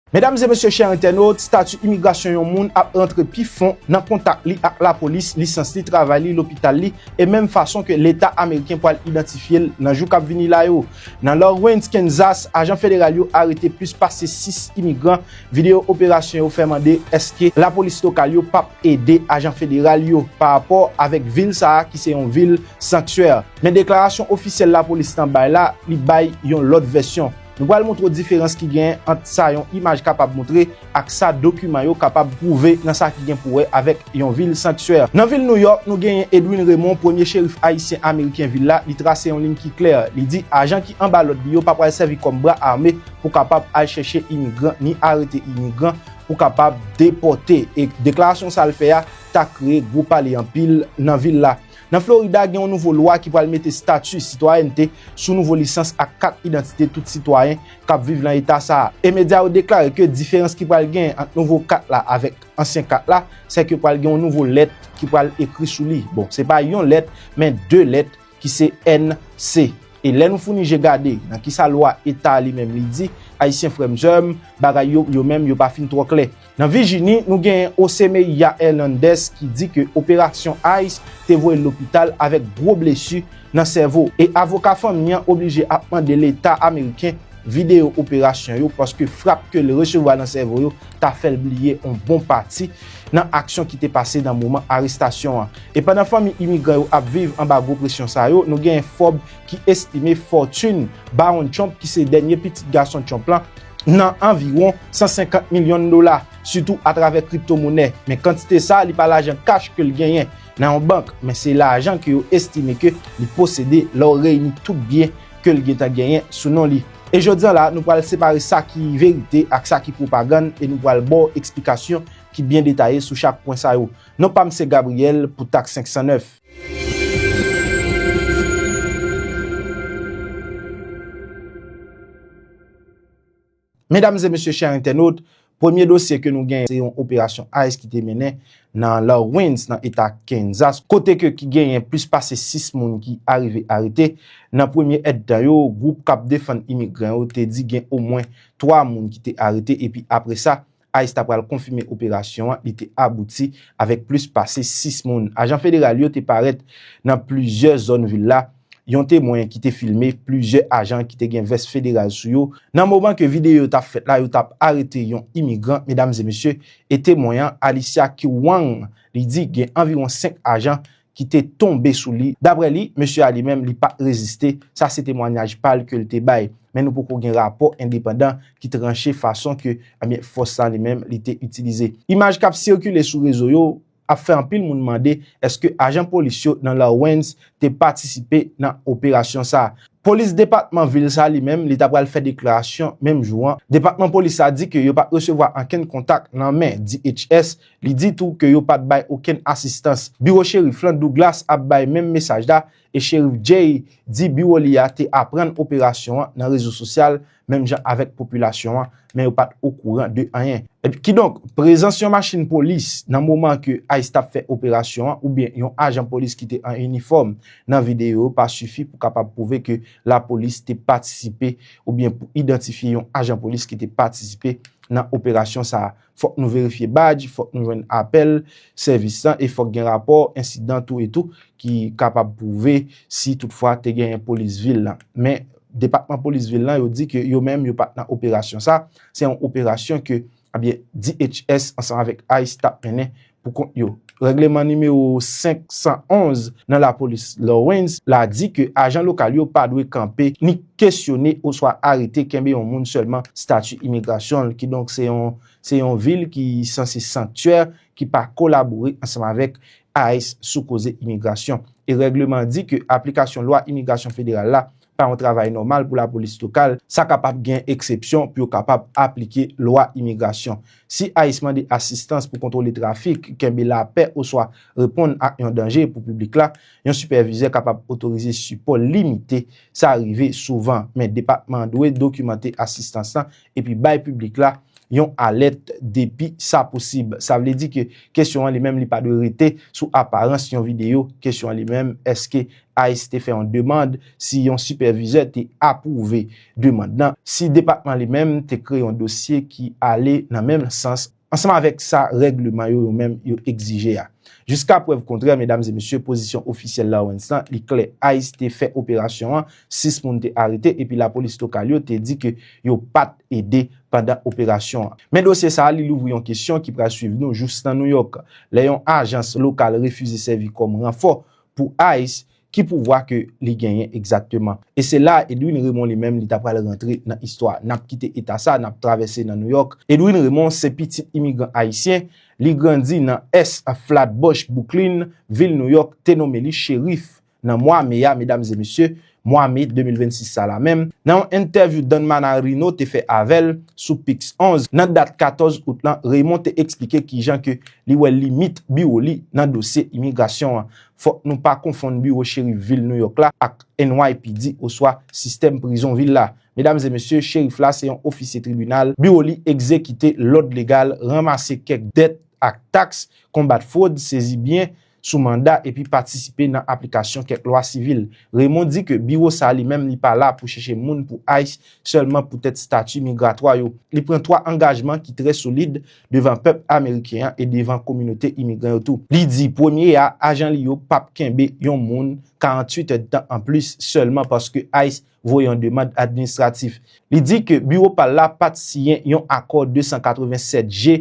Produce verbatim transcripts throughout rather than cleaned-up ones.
Medam e mesye chè entènot, stati imigrasyon yon moun ap rantre pi fon nan kontak li ak lapolis, lisans li, travay li, lopital li, e menm fason ke Leta ameriken pral idantifye l nan jou k ap vini la yo. Nan Lawrence, Kansas, ajan federal yo arete plis pase sis imigran. Videyo operasyon yo fè mande èske lapolis lokal yo p ap ede ajan federal yo pa rapò avèk vil sa a ki se yon vil sanktyè. Men deklarasyon ofisyèl lapolis lan bay la, li bay yon lòt vèsyon. Nou pral montre w diferans ki genyen ant sa yon imaj kapab montre ak sa dokiman yo kapab pwouve nan sa ki gen pou wè avèk yon vil sanktyè. Nan vil Nouyòk, nou genyen Edwin Raymond, premye cherif ayisyen ameriken vil la, li trase yon liy ki klè. Li di ajan ki anba lòd li yo pa pral sèvi kòm bra ame pou kapab al chèche imigran, ni arete imigran pou kapab depòte. E deklarasyon sa l fè a ta kreye gwo pale anpil nan vil la. Nan Florida, gen yon nouvo lwa ki pral mete stati sitwayènte sou nouvo lisans ak kat idantite tout sitwayen k ap viv nan eta sa a. E medya yo deklare ke diferans ki pral gen ant nouvo kat la avèk ansyen kat la, se ke pral gen yon nouvo lèt ki pral ekri sou li. Bon, se pa yon lèt, men de lèt ki se N C. E lè nou founi je gade nan kisa lwa eta a li menm li di, Ayisyen frè m, sè m, bagay yo, yo menm, yo pa fin twò klè. Nan Vijini, nou genyen Osemeya Hernandez ki di ke operasyon ice te voye l lopital avèk gwo blesi nan sèvo. E avoka fanmi an oblije ap mande Leta ameriken videyo operasyon yo, paske frap ke l resevwa nan sèvo yo ta fè l bliye yon bon pati nan aksyon ki te pase nan moman arestasyon an. E pandan fanmi imigran yo ap viv anba gwo presyon sa yo, nou genyen Forbes ki estime fòtin Baron Trump, ki se dènye pitit gason Trump lan, nan anviwon san senkant milyon dola, sitou atravè kriptomonè. Men kantite sa a, li pa lajan kach ke l genyen nan yon bank, men se lajan ke yo estime ke li posede lè w reyini tout byen ke l gentan genyen sou non li. E jodi a la, nou pral separe sa ki verite ak sa ki pwopagann e nou pral ba w eksplikasyon ki byen detaye sou chak pwen sa yo. Non pa m se Gabriel pou Tak senk san nèf. Medam e mesye chè entènot, premye dosye ke nou genyen se yon operasyon ice ki te mennen nan Lawrence, nan eta Kansas, kote ke ki genyen plis pase sis moun ki arive arete. Nan premye èdtan yo, gwoup k ap defann imigran yo te di gen omwen twa moun ki te arete, epi apre sa, ice ta pral konfime operasyon an, li te abouti avèk plis pase sis moun. Ajan federal yo te parèt nan plizyè zòn vil la. Yon temwen ki te filme plizyè ajan ki te gen vès federal sou yo. Nan moman ke videyo yo t ap fèt la, yo t ap arete yon imigran, medam e mesye, e temwen an, Alicia Kiwang, li di gen anviwon senk ajan ki te tonbe sou li. Daprè li, mesye a li menm, li pa t reziste. Sa se temwayaj pa l ke l te bay. Men nou poko gen rapò endepandan ki tranche fason ke, ebyen, fòs la li menm, li te itilize. Imaj k ap sikile sou rezo yo ap fè anpil moun mande èske ajan polis yo nan Lawrence te patisipe nan operasyon sa a. Polis depatman vil sa a li menm, li ta pral fè deklarasyon menm jou an. Depatman polis la di ke yo pa t resevwa ankenn kontak nan men D H S. Li di tou ke yo pa t bay okenn asistans. Biwo cherif lan, Douglas, ap bay menm mesaj la, e cherif Jay di biwo li a te aprann operasyon an nan rezo sosyal, menm jan avèk popilasyon an, men yo pa t okouran de anyen. Epi, kidonk, prezans yon machin polis nan moman ke ice t ap fè operasyon an, oubyen yon ajan polis ki te an inifòm nan videyo yo pa sifi pou kapab pwouve ke lapolis te patisipe oubyen pou idantifye yon ajan polis ki te patisipe nan operasyon sa a. Fòk nou verifye badj, fòk nou jwenn apèl sèvis lan, e fòk gen rapò ensidan tou e tou ki kapab pwouve si toutfwa te genyen polis vil lan. Men, depatman polis vil lan, yo di ke yo menm, yo pa t nan operasyon sa. Se yon operasyon ke, ebyen, D H S ansanm avèk ice t ap mennen pou kont yo. Règleman nimewo senk san onz nan lapolis Lawrence la di ke ajan lokal yo pa dwe kanpe ni kesyone oswa arete, kenbe yon moun sèlman stati imigrasyon l. Kidonk, se yon, se yon vil ki sanse sanktyè, ki pa kolabore ansanm avèk ice sou koze imigrasyon. E règleman an di ke aplikasyon lwa imigrasyon federal la pa yon travay nòmal pou lapolis lokal, sa kapab gen eksepsyon pou yo kapab aplike lwa imigrasyon. Si ice mande asistans pou kontwole trafik, kenbe lapè oswa reponn ak yon danje pou piblik la, yon sipèvizè kapab otorize sipò limite. Sa rive souvan, men depatman an dwe dokimante asistans lan epi bay piblik la yon alèt depi sa posib. Sa vle di ke kesyon an li menm li pa dwe rete sou aparans yon videyo. Kesyon an li menm, èske ICE te fè yon demann si yon sipèvizè te apwouve demann nan, si depatman li menm te kreye yon dosye ki ale nan menm sans ansanm avèk sa règleman yo, yo menm yo egzije a. Jiska prèv kontrè, medam e mesye, pozisyon ofisyèl Lawrence lan, li klè. ICE te fè operasyon an, sis moun te arete, epi lapolis lokal yo te di ke yo pa t ede pandan operasyon an. Men dosye sa a, li louvri yon kesyon ki pral swiv nou jous nan Nouyòk. Lè yon ajans lokal refize sèvi kòm ranfò pou ICE, ki pouvwa ke li genyen egzakteman? E se la Edwin Raymond li menm li ta pral rantre nan istwa. N ap kite eta sa, n ap travèse nan Nouyòk. Edwin Raymond se pitit imigran ayisyen. Li grandi nan Ès Flatbush, Brooklyn, vil Nouyòk te nonmen li cherif nan mwa me a, medam e mesye, mwa me de mil vennsis sa la menm. Nan yon entèvyou Dan Manarino te fè avè l sou Pix onz, nan dat katòz out lan, Raymond te eksplike kijan ke li wè limit biwo li nan dosye imigrasyon an. Fòk nou pa konfonn biwo cherif vil Nouyòk la ak N Y P D oswa sistèm prizon vil la. Medam e mesye, cherif la se yon ofisye tribinal. Biwo li egzekite lòd legal, ranmase kèk dèt ak taks, konbat fwod, sezi byen sou manda epi patisipe nan aplikasyon kèk lwa sivil. Raymond di ke biwo sa a li menm li pa la pou chèche moun pou ICE sèlman poutèt estati migratwa yo. Li pran twa angajman ki trè solid devan pèp ameriken an e devan kominote imigran yo tou. Li di, premye a, ajan li yo p ap kenbe yon moun karanntuit èdtan anplis sèlman paske ICE voye yon demann administratif. Li di ke biwo pa l la pa t siyen yon akò de san katreven sèt G.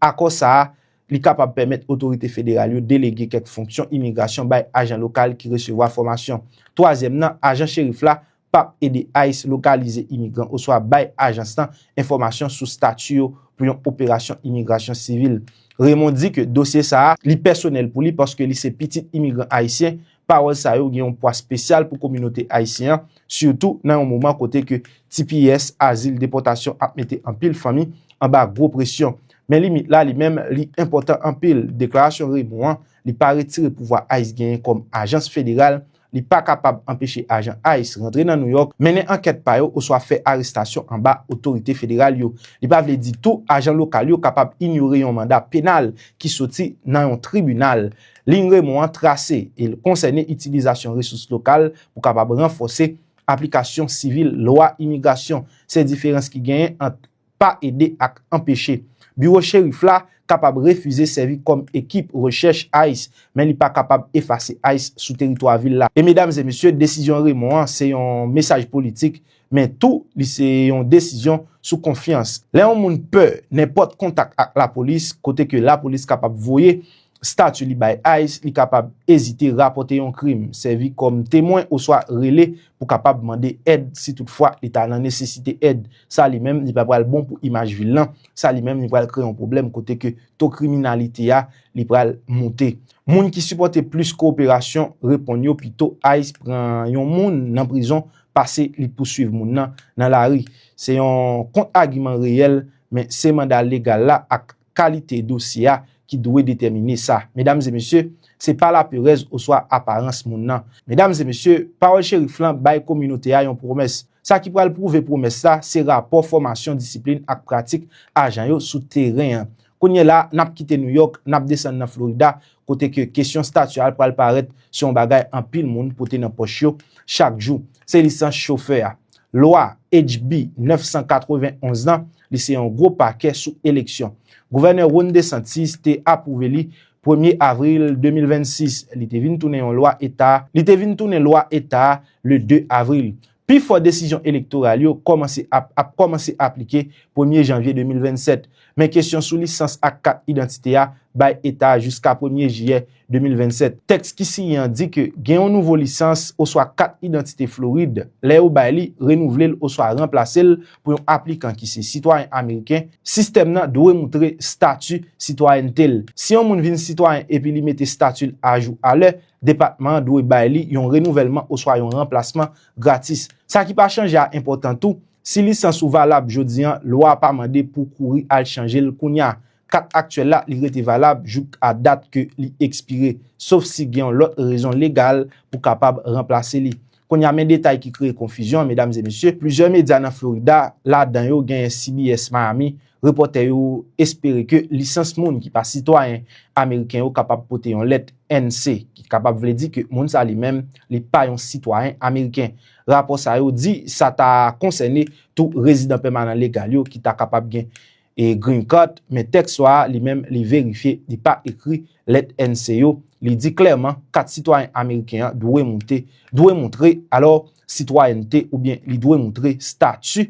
Akò sa a, li kapab pèmèt otorite federal yo delege kèk fonksyon imigrasyon bay ajan lokal ki resevwa fòmasyon. Twazyèm nan, ajan cherif la p ap ede ICE lokalize imigran oswa bay ajans lan enfòmasyon sou estati yo pou yon operasyon imigrasyon sivil. Raymond di ke dosye sa a, li pèsonèl pou li paske li se pitit imigran ayisyen. Pawòl sa yo gen yon pwa espesyal pou kominote ayisyen an, sitou nan yon moman kote ke T P S, azil, depòtasyon ap mete anpil fanmi anba gwo presyon. Men limit la, li menm, li enpòtan anpil. Deklarasyon Raymond an, li pa retire pouvwa ICE genyen kòm ajans federal. Li pa kapab anpeche ajan ICE rantre nan Nouyòk, mennen ankèt pa yo oswa fè arestasyon anba otorite federal yo. Li pa vle di tou ajan lokal yo kapab inyore yon manda penal ki soti nan yon tribinal. Liy Raymond an trase e l konsène itilizasyon resous lokal pou kapab ranfòse aplikasyon sivil lwa imigrasyon. Se diferans ki genyen ant pa ede ak anpeche. Biwo cherif la kapab refize sèvi kòm ekip rechèch ICE, men li pa kapab efase ICE sou teritwa vil la. E medam e mesye, desizyon Raymond an se yon mesaj politik, men tou li se yon desizyon sou konfyans. Lè yon moun pè nenpòt kontak ak lapolis, kote ke lapolis kapab voye estati li bay ICE, li kapab ezite rapòte yon krim, sèvi kòm temwen oswa rele pou kapab mande èd si toutfwa li ta nan nesesite èd. Sa li menm, li pa pral bon pou imaj vil lan. Sa li menm, li pral kreye yon pwoblèm kote ke to kriminalite a, li pral moute. Moun ki sipòte plis kowoperasyon reponn yo pito ICE pran yon moun nan prizon pase li pouswiv moun nan nan lari. Se yon kont-agiman reyèl, men se manda legal la ak kalite dosye a ki dwe detèmine sa. Medam e mesye, se pa laperèz oswa aparans moun nan. Medam e mesye, pawòl cherif lan bay kominote a yon pwomès. Sa ki pral pwouve pwomès la, se rapò fòmasyon, disiplin ak pratik ajan yo sou teren an. Kounye la, n ap kite Nouyòk, n ap desann nan Florida, kote ke kesyon estati a pral parèt se yon bagay anpil moun pote nan pòch yo chak jou. Se lisans chofè a. Lwa H B nèf san katrevenn onz lan, li se yon gwo pakè sou eleksyon. Gouvènè Ron DeSantis te apwouve li premye avril de mil vennsis. Li te vin tounen yon lwa eta, li te vin tounen lwa eta a le de avril. Pifò desizyon elektoral yo kòmanse ap, ap kòmanse aplike premye janvye de mil vennsèt. Men kesyon sou lisans ak kat idantite a bay eta a jiska premye jiyè de mil vennsèt. Tèks ki siyen an di ke gen yon nouvo lisans oswa kat idantite Florid, lè yo bay li, renouvle l oswa ranplase l pou yon aplikan ki se sitwayen ameriken, sistèm nan dwe moutre estati sitwayènte l. Si yon moun vin sitwayen epi li mete estati l ajou alè, depatman an dwe bay li yon renouvèlman oswa yon ranplasman gratis. Sa ki pa chanje a enpòtan tou, si lisans ou valab jodi an, lwa a pa mande pou w kouri al chanje l kounye a. Kat aktyèl la, li rete valab jouk a dat ke li ekspire, sof si gen yon lòt rezon legal pou kapab ranplase li. Kounye a, men detay ki kreye konfizyon, medam e mesye. Plizyè medya nan Florida, ladan yo genyen C B S Miami, Repòtè yo espere ke lisans moun ki pa sitwayen ameriken yo kapab pote yon lèt N C, ki kapab vle di ke moun sa li menm, li pa yon sitwayen ameriken. Rapò sa yo di sa ta konsène tou rezidan pèmanan legal yo ki ta kapab gen e green card, men tèks la a li menm li verifye, li pa ekri lèt N C yo. Li di klèman kat sitwayen ameriken an dwe moute, dwe montre alò sitwayènte oubyen li dwe montre stati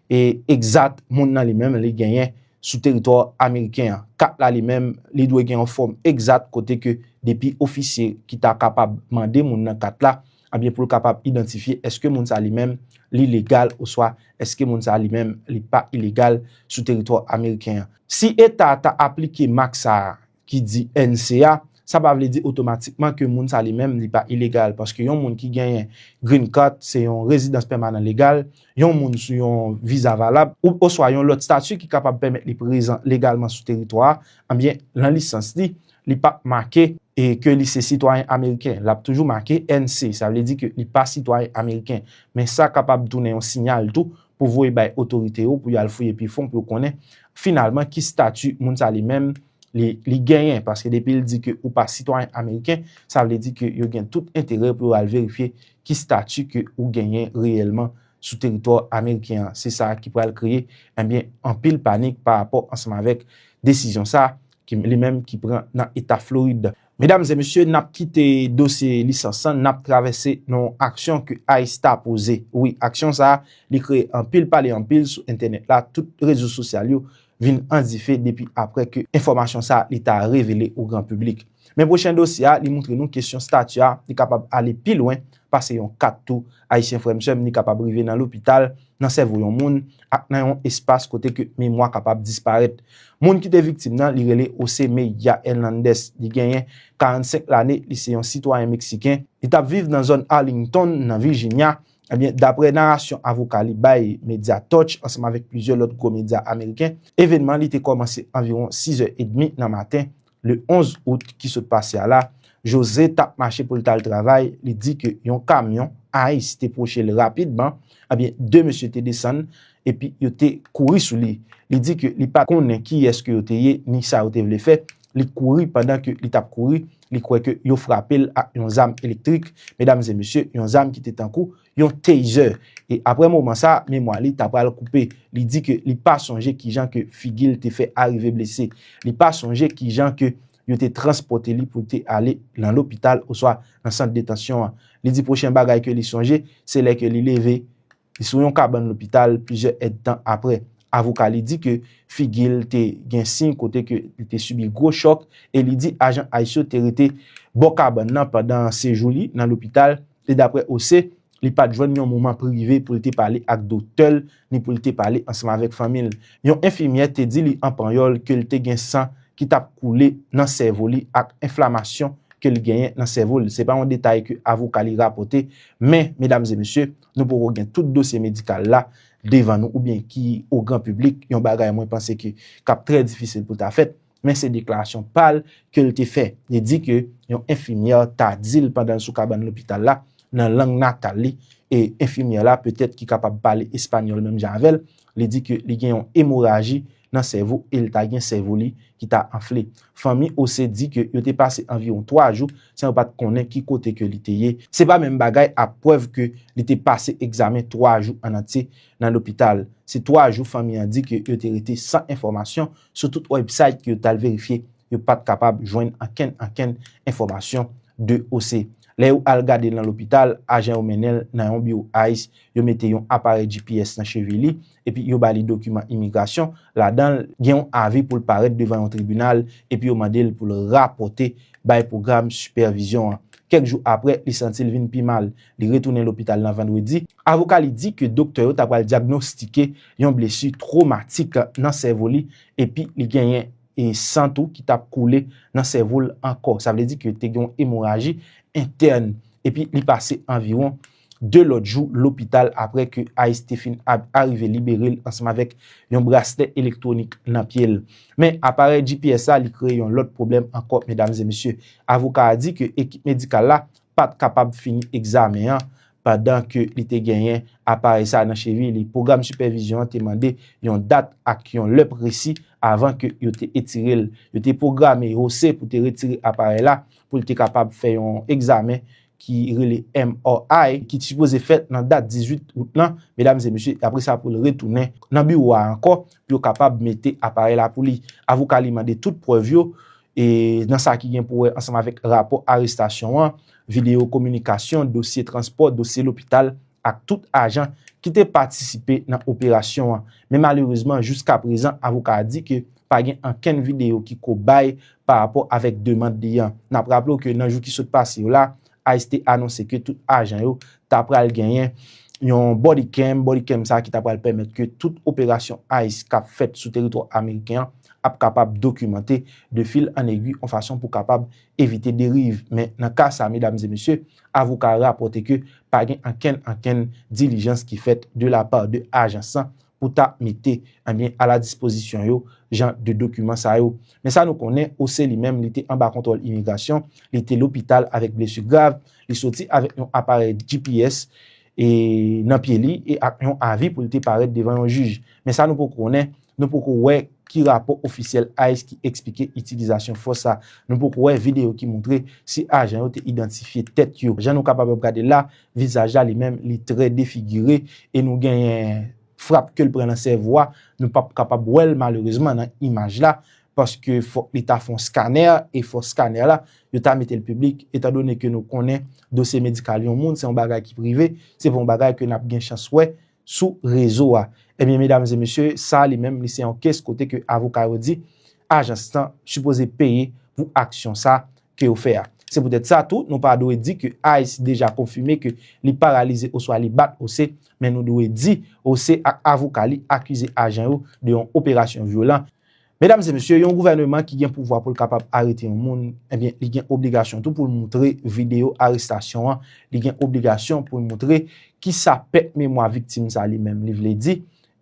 e egzat moun nan li menm li genyen sou teritwa ameriken an. Kat la li menm li dwe gen yon fòm egzat kote ke depi ofisye ki ta kapab mande moun nan kat la, ebyen pou l kapab idantifye èske moun sa li menm li legal oswa èske moun sa li menm li pa ilegal sou teritwa ameriken an. Si eta a ta aplike mak sa a ki di N C A, sa pa vle di otomatikman ke moun sa li menm li pa ilegal, paske yon moun ki genyen green card se yon rezidans pèmanan legal, yon moun sou yon viza valab, ou, oswa yon lòt stati ki kapab pèmèt li prezan legalman sou teritwa a, ebyen, nan lisans li, li p ap make e ke li se sitwayen ameriken. L ap toujou make N C, sa vle di ke li pa sitwayen ameriken. Men sa kapab tounen yon siyal tou pou voye bay otorite yo, pou y al fouye pi fon, pou yo konnen finalman ki stati moun sa li menm li, li genyen. Paske depi l di ke ou pa sitwayen ameriken, sa vle di ke yo gen tout enterè pou yo al verifye ki stati ke ou genyen reyèlman sou teritwa ameriken an. Se sa ki pral kreye, ebyen, anpil panik pa rapò ansanm avèk desizyon sa ki, li menm ki pran nan eta Florid. Medam e mesye, n ap kite dosye lisans lan, n ap travèse nan yon aksyon ke ICE ta poze. Wi, aksyon sa a, li kreye anpil pale anpil sou entènèt la, tout rezo sosyal yo vin an dife depi apre ke enfòmasyon sa a li ta revele o gran piblik. Men pwochen dosye a, li montre nou kesyon stati a, li kapab ale pi lwen pase yon kat tou. Ayisyen frè m sè m, li kapab rive nan lopital, nan sèvo yon moun, ak nan yon espas kote ke memwa kapab disparèt. Moun ki te viktim nan, li rele José Mejía Hernández. Li genyen karannsenk lane, li se yon sitwayen meksiken. Li t ap viv nan zòn Arlington, nan Virginia. Ebyen, daprè narasyon avoka li bay Media Touch ansanm avèk plizyè lòt gwo medya ameriken, evènman li te kòmanse anviwon sizè edmi nan maten, le onz out ki sot pase a la. José t ap mache pou l t al travay, li di ke yon kamyon ICE te pwoche l rapidman, ebyen, de mesye te desann, epi yo te kouri sou li. Li di ke li pa t konnen kiyès ke yo te ye, ni sa yo te vle fè. Li kouri, pandan ke li t ap kouri, li kwè ke yo frape l ak yon zam elektrik, medam e mesye, yon zam ki te tankou yon taser. E aprè moman sa, memwa li ta pral koupe. Li di ke li pa sonje kijan ke figi l te fè arive blese. Li pa sonje kijan ke yo te transpòte li pou l te ale nan lopital oswa nan sant detansyon an. Li di pwochen bagay ke li sonje, se lè ke li leve, li sou yon kabann lopital plizyè èdtan aprè. Avoka li di ke figi l te gen siy kote ke li te sibi gwo chòk, e li di ajan ICE yo te rete bò kabann nan pandan sejou li nan lopital, e daprè José, li pa t jwenn yon moman prive pou l te pale ak doktè l, ni pou l te pale ansanm avèk fanmi l. Yon enfimyè te di li an panyòl ke l te gen san ki t ap koule nan sèvo li ak enflamasyon ke l genyen nan sèvo l. Se pa yon detay ke avoka li rapòte, men, medam e mesye, nou poko gen tout dosye medikal la devan nou oubyen ki o gran piblik, yon bagay mwen panse ke k ap trè difisil pou ta fèt, men se deklarasyon pa l ke l te fè. Li di ke yon enfimyè ta di l pandan l sou kabann lopital la, nan lang natal li, e enfimyè la petèt ki kapab pale espanyòl menm jan avè l, li di ke li gen yon emoraji nan sèvo e l ta gen sèvo li ki ta anfle. Fanmi José di ke yo te pase anviwon twa jou san yo pa t konnen ki kote ke li te ye. Se pa menm bagay ak prèv ke li te pase egzamen twa jou an antye nan lopital. Se twa jou fanmi an di ke yo te rete san enfòmasyon sou tout website ke yo t al verifye. Yo pa t kapab jwenn ankenn, ankenn enfòmasyon de José. Lè yo al gade l nan lopital, ajan yo mennen l nan yon biwo ICE, yo mete yon aparèy G P S nan chevi li, epi yo ba li dokiman imigrasyon. Ladan l, gen yon avi pou l parèt devan yon tribinal, epi yo mande l pou l rapòte bay pwogram sipèvizyon an. Kèk jou aprè, li santi l vin pi mal. Li retounen lopital nan vandredi. Avoka li di ke doktè yo ta pral dyagnostike yon blesi twomatik nan sèvo li, epi li genyen e san tou ki t ap koule nan sèvo l ankò. Sa vle di ke te gen yon emoraji entèn. Epi li pase anviwon de lòt jou lopital aprè ke ICE te fin a-, arive libere l ansanm avèk yon braslè elektwonik nan pye l. Men aparèy G P S la, li kreye yon lòt pwoblèm ankò, medam e mesye. Avoka a di ke ekip medikal la pa t kapab fini egzamen an pandan ke li te genyen aparèy sa nan cheviy li. Pwogram sipèvizyon an te mande yon dat ak yon lè presi avan ke yo te etire l. Yo te pwograme Jose pou te retire aparèy la pou l te kapab fè yon egzamen ki rele M R I, ki sipoze fèt nan dat dizuit out lan, medam e mesye, apre sa pou l retounen nan biwo a ankò, pou yo kapab mete aparèy la pou li. Avoka li mande tout prèv yo, e nan sa ki gen pou wè ansanm avèk rapò arestasyon an, videyo kominikasyon, dosye transpò, dosye lopital, ak tout ajan ki te patisipe nan operasyon an. Men malerezman, jiska prezan, avoka a di ke pa gen ankenn videyo ki ko bay pa rapò avèk demann li an. N ap raple w ke nan jou ki sot pase yo la, ICE te anonse ke tout ajan yo ta pral genyen yon body cam, body cam sa ki ta pral pèmèt ke tout operasyon ICE k ap fèt sou teritwa ameriken an ap kapab dokimante de fil an egwi, yon fason pou kapab evite deriv. Men nan ka sa, medam e mesye, avoka a rapòte ke pa gen ankenn, ankenn dilijans ki fèt de la pa de ajans lan pou ta mete, ebyen, a la dispozisyon yo jan de dokiman sa yo. Men sa nou konnen, Jose li menm, li te anba kontwòl imigrasyon, li te lopital avèk blesi grav, li soti avèk yon aparèy G P S e nan pye li e ak yon avi pou li te parèt devan yon jij. Men sa nou poko konnen, nou poko wè ki rapò ofisyèl ICE ki eksplike itilizasyon fòs sa. Nou poko wè videyo ki montre si ajan yo te idantifye tèt yo. Jan nou kapab ap gade la, vizaj la li menm, li trè defigire e nou genyen frap ke l pran nan sèvo a. Nou p ap kapab wè l malerezman nan imaj la, paske fòk li ta fè yon skanè, e fòs skanè la, yo ta mete l piblik, etandone ke nou konnen dosye medikal yon moun, se yon bagay ki prive, se pa yon bagay ke n ap gen chans wè sou rezo a. Ebyen, medam e mesye, sa li menm, li se yon kes kote ke avoka yo di, ajans lan sipoze peye pou aksyon sa ke yo fè a. Se poutèt sa tou, nou pa dwe di ke ICE deja konfime ke li paralize oswa li bat Jose, men nou dwe di Jose ak avoka li akize ajan yo de yon operasyon vyolan. Medam e mesye, yon gouvèneman ki gen pouvwa pou l kapab arete yon moun, ebyen, li gen obligasyon tou pou l montre videyo arestasyon an, li gen obligasyon pou l montre kisa pèt memwa viktim sa li menm li vle di,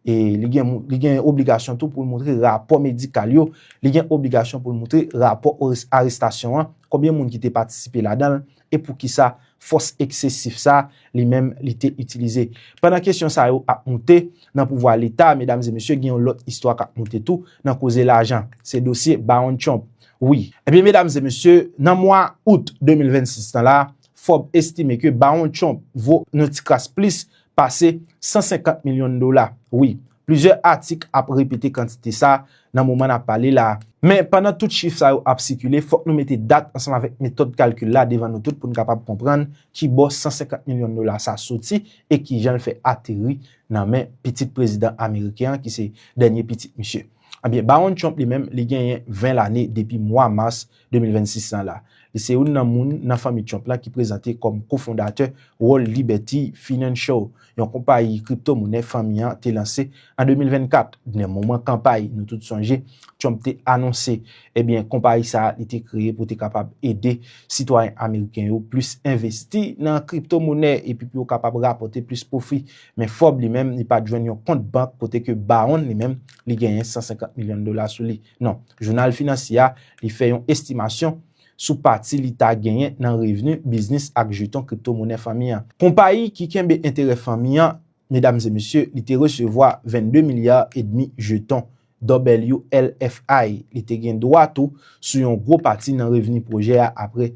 e li gen, li gen obligasyon tou pou l montre rapò medikal yo, li gen obligasyon pou l montre rapò ares-, arestasyon an, konbyen moun ki te patisipe ladan l, e poukisa fòs eksesif sa li menm li te itilize. Pandan kesyon sa yo ap moute nan pouvwa Leta, medam e mesye, gen yon lòt istwa k ap moute tou nan koze lajan. Se dosye Baron Trump. Wi. Ebyen, medam e mesye, nan mwa out de mil vennsis lan la, Forbes estime ke Baron Trump vo yon ti kras plis pase san senkant milyon dola. Wi, plizyè atik ap repete kantite sa nan moman n ap pale la a. Men pandan tout chif sa yo ap sikile, fòk nou mete dat ansanm avèk metòd kalkil la devan nou tout pou n kapab konprann kibò san senkant milyon dola sa soti e kijan l fè ateri nan men pitit prezidan ameriken an, ki se dènye pitit misye. Ebyen, Baron Trump li menm, li genyen ven lane depi mwa mas de mil vennsis lan la. Li se youn nan moun nan fanmi Trump la ki prezante kòm kofondatè World Liberty Financial, yon konpayi kriptomonè fanmi an te lanse an de mil vennkat. Nan moman kanpay, nou tout sonje, Trump te anonse, ebyen, konpayi sa a, li te kreye pou te kapab ede sitwayen ameriken yo plis envesti nan kriptomonè epi pou yo kapab rapòte plis pwofi. Men Forbes li menm, li pa t jwenn yon kont bank kote ke Baron li menm, li genyen san senkant milyon dola sou li. Non, jounal finansye a, li fè yon estimasyon sou pati li ta genyen nan revni biznis ak jeton kriptomonè fanmi an. Konpayi ki kenbe enterè fanmi an, medam e mesye, li te resevwa vennde milya edmi jeton W L F I. Li te gen dwa tou sou yon gwo pati nan revni pwojè a apre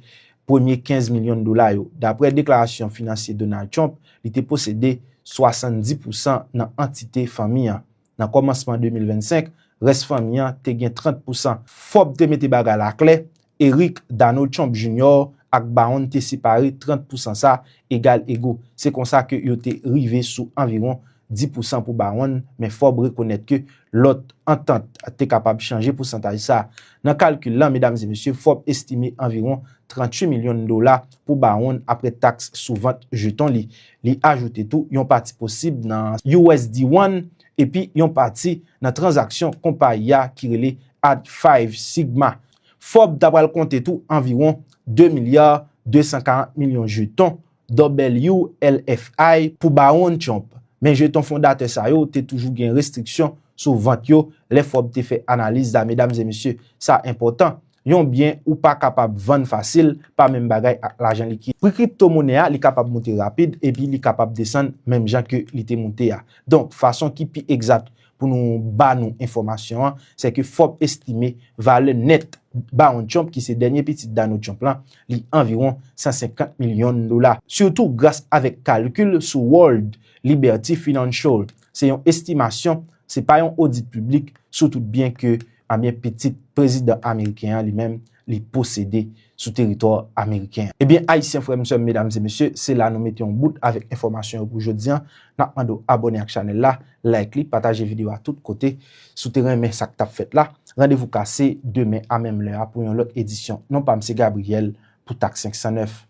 premye kenz milyon dola yo. Daprè deklarasyon finansye Donald Trump, li te posede swasanndis pousan nan antite fanmi an. Nan kòmansman de mil vennsenk, rès fanmi an te gen trant pousan. Forbes te mete bagay la klè, Eric Donald Trump Junior ak Baron te separe trant pousan sa egal ego. Se konsa ke yo te rive sou anviwon dis pousan pou Baron, men Forbes rekonèt ke lòt antant te kapab chanje pousantaj sa. Nan kalkil lan, medam e mesye, Forbes estime anviwon tranntuit milyon dola pou Baron apre taks sou vant jeton li. Li ajoute tou yon pati posib nan U S D one epi yon pati nan tranzaksyon konpayi a ki rele Ad Five Sigma. Forbes ta pral konte tou anviwon de milya de san karant milyon jeton W L F I pou Baron Trump. Men jeton fondatè sa yo te toujou gen restriksyon sou vant yo lè Forbes te fè analiz la, medam e mesye. Sa enpòtan. yon byen ou pa kapab vann fasil, pa menm bagay ak lajan likid. Pri kriptomonè a, li kapab moute rapid epi li kapab desann menm jan ke li te moute a. Donk, fason ki pi egzat pou nou ba nou enfòmasyon an, se ke Forbes estime valè nèt Barron Trump, ki se dènye pitit Donald Trump lan, li anviwon san senkant milyon dola. Sitou gras avèk kalkil sou World Liberty Financial. Se yon estimasyon, se pa yon odit piblik sou tout byen ke, ebyen, pitit prezidan ameriken an li menm li posede sou teritwa ameriken an. Ebyen, Ayisyen, frè m, sè m, medam e mesye, se la nou mete yon bout avèk enfòmasyon yo pou jodi an. N ap mande w abòne ak chanèl la, like li, pataje videyo a tout kote. Si w te renmen sa k t ap fèt la, randevou kase demen a menm lè a pou yon lòt edisyon. Non pa m se Gabriel pou Tak senk san nèf.